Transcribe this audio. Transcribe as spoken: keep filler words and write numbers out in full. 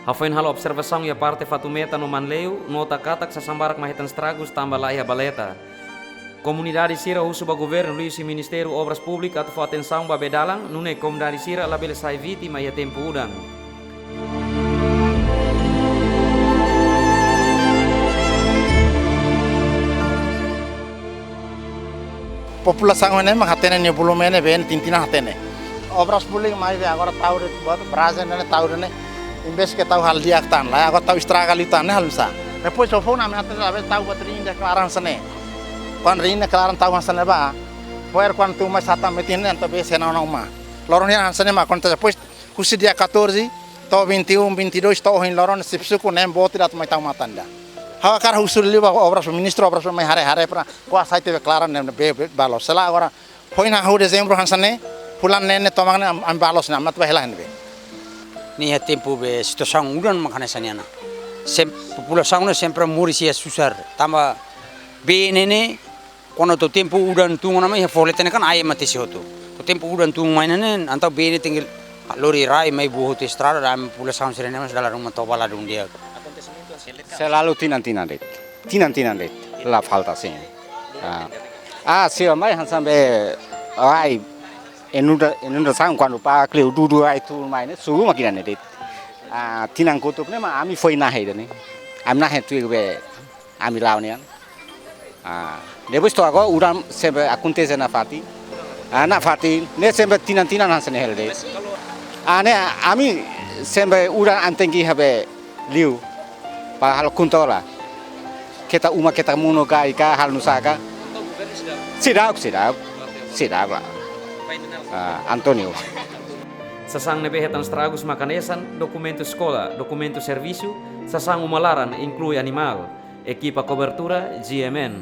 Hafoin halo observasaun iha parte Fatumeta no Manleu, nota katak sasán barak mai hetan estragus tanba laiha baleta. Komunidade sira husu ba governu liuhusi Ministériu Obras Públikas atu fó atensaun ba bee dalan, nune'e komunidade sira labele sai vítima iha tempu udan. Populasaun ne'e mak hatene nia volume ne'e bee ne'e tinan-tinan hatene. Obras Públikas mai bee agora tau de'it buat barajen ne'e tau de'it ne'e. Imbes ke tau halo di'ak tan, lae agora tau estraga liután ne'e halo oinsá. Depois ho fona me ate la be tau buat rin de'it klaran hanesan ne'e. Kuandu rin de'it klaran tau hanesan ne'e ba. Fo'er kuandu tun mai satan metin ne'e entaun bee sei na'ok-na'ok mai. Loron nian hanesan ne'e mak akontese depois husi dia catorze, to'o vinte e um, vinte e dois, to'o ohin loron sip suku nem bote atu mai tau matan ida. Ha'u hakarak husu liu ba Obras, Ministru Obras mai haree-haree para kuandu sai tiha klaran ne'e bee, bee bá loos. Se lae agora, foin hahú dezembru hanesan ne'e, fulan neen ne'e tomak ne'e am-, ami bá loos ne'e, ami atu bá hela ne'ebé. Ne'e iha tempu bee situasaun udan mak hanesan ne'e ona. Sem-, populasaun ne'e sempre moris iha susar. Tanba bee ne'e ne'e, kuandu to'o tempu udan tun ona mai iha folete ne'e kan ai ema tesi hotu. To'o tempu udan tun mai ne'e ne'e, entaun bee ne'e tenke lori rai mai boot hotu estrada, ami populasaun sira-ne'e mós dala ruma toba ladún di'ak. Selalu tinan-tinan de'it. Tinan-tinan de'it. La falta sin. Ah. Ah, sira mai hanesan bee, ai, inunda-, inundasaun kuandu pá kleur dudu ai tun mai ne'e, suru mak iha ne'e de'it. Ah, tinan kotuk ne'e mak ami foin nahe ida-ne'e. Ami nahe tuir bee ami la'o nian. Ah, depois to'o agora udan sempre akontese nafatin. Ah, nafatin, ne'e sempre tinan-tinan hanesan ne'e hela de'it. Ah, ne'e ami sempre udan ami tenke iha bee liu para halo kontrola. Keta uma, keta monu ka, i ka halo nusá ka. Seidauk, seidauk. Seidauk lae. Ah, António. Sasán ne'ebé hetan estragus mak hanesan dokumentu eskola, dokumentu servisu, sasán uma laran, inklui animál. Ekipa kobertura, G M N.